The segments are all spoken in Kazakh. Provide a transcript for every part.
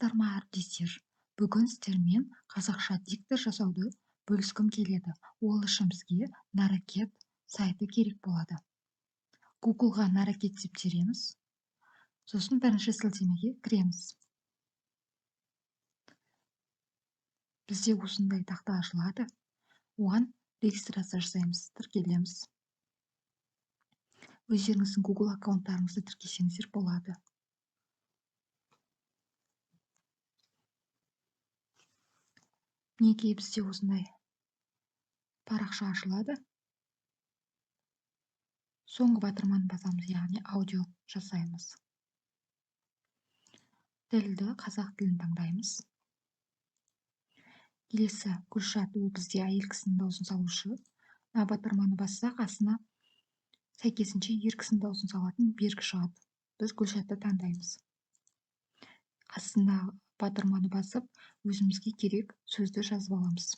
Саламатсыздар ма, әріптестер! Бүгін сіздермен қазақша диктор жасауды бөліскім келеді. Ол үшін бізге Naraket сайты керек болады. Гуглға Naraket деп тереміз. Сосын бірінші сілтемеге кіреміз. Бізде осындай тақта ашылады. Оған регистрация жасаймыз, тіркелеміз. Өздеріңіздің Google аккаунттарыңызды тіркесеңіздер болады. Мінекей, бізде осындай парақша ашылады. Соңғы батырманы басамыз, яғни аудио жасаймыз. Тілді, қазақ тілін таңдаймыз. Келесі Гүлшат, ол бізде әйел кісінің дауысын салушы. Мына батырманы бассақ, астына сәйкесінше ер кісінің дауысын салатын белгі шығады. Біз Гүлшатты таңдаймыз. Астындағы батырманы басып, өзімізге керек сөзді жазып аламыз.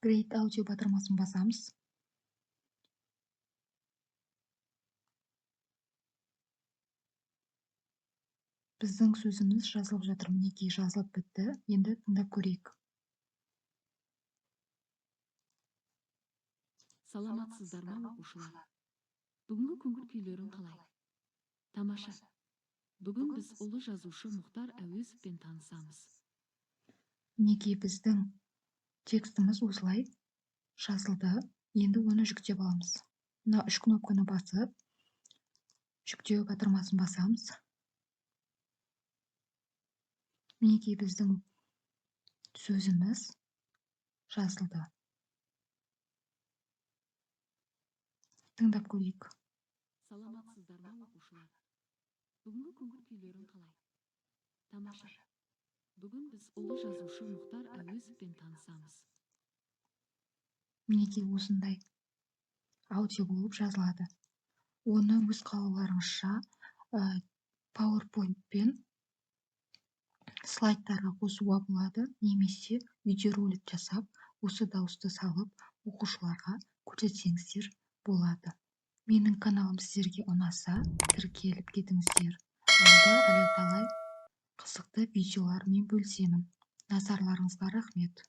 Create Audio батырмасын басамыз. Біздің сөзіміз жазылып жатыр. Мінекей, жазылып бітті. Енді тыңдап көрейік. Саламатсыздар ма, оқушылар! Бүгінгі көңіл күйлерің қалай? Тамаша! Бүгін біз ұлы жазушы Мұхтар Әуезовпен танысамыз. Мінекей, біздің текстіміз осылай жазылды. Енді оны жүктеп аламыз. Мына үш кнопканы басып, жүктеу батырмасын басамыз. Мінекей, біздің сөзіміз жазылды. Тыңдап көрейік. Саламатсыздар ма, оқушылар! Бүгінгі көңіл күйлерің қалай? Тамаша! Бүгін біз ұлы жазушы Мұхтар Әуезовпен танысамыз. Мінекей, осындай аудио болып жазылады. Оны өз қалауларыңызша PowerPoint-пен слайдтарға қосуға болады немесе видеоролик жасап, осы дауысты салып, оқушыларға көрсетсеңіздер болады. Менің каналым сіздерге ұнаса, тіркеліп кетіңіздер. Алда әлі талай қызықты видеолармен бөлісемін. Назарларыңызға рахмет.